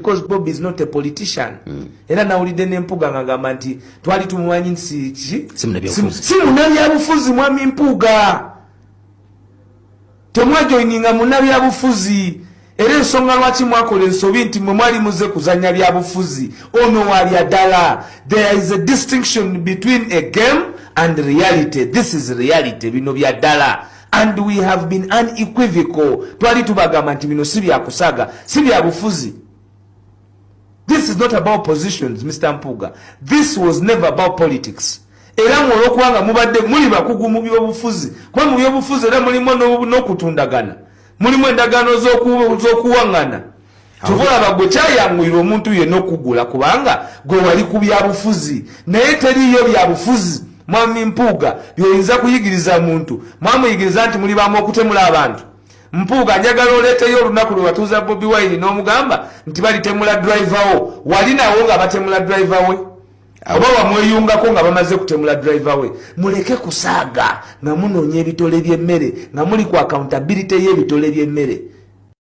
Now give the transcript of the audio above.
because Bobi is not a politician. Era nawulidde n'Empuga nga gamba nti twali tumumanyi nti si ki? Si munnabyabufuzi. Si munnabyabufuzi. Mwami Mpuuga, temwajoininga munnabyabufuzi, era ensonga lwaki mwakola ensobi nti mwe mwali muze kuzanya byabufuzi. Ono wabya ddala. There is a distinction between a game and reality. This is reality. Bino bya ddala and we have been unequivocal. Twali tubagamba nti bino si byakusaga, si byabufuzi. This is not about positions, Mr Mpuga. This was never about politics. Era mwe olwokubanga mubadde muli bakugu mu byobufuzi, kuba mu byobufuzi era mulimu n'okutundagana, mulimu endagaano z'okuwaŋŋana. Kyova olaba gwe kyayanguyira omuntu yenna okugula, kubanga gwe wali ku byabufuzi, naye teriiyo byabufuzi. Mwami Mpuuga, byoyinza kuyigiriza muntu, mwamuyigiriza nti muli bamu okutemula abantu. Mpuuga, njagala oleeteyo olunaku lwe watuuza Bobi Wine n'omugamba nti balitemula driver wo. Wali nawo nga batemula driver we, oba wamweyungako nga bamaze kutemula driver we? Muleke kusaaga nga munoonya ebitole by'emmere, nga muli ku accountability y'ebitole by'emmere.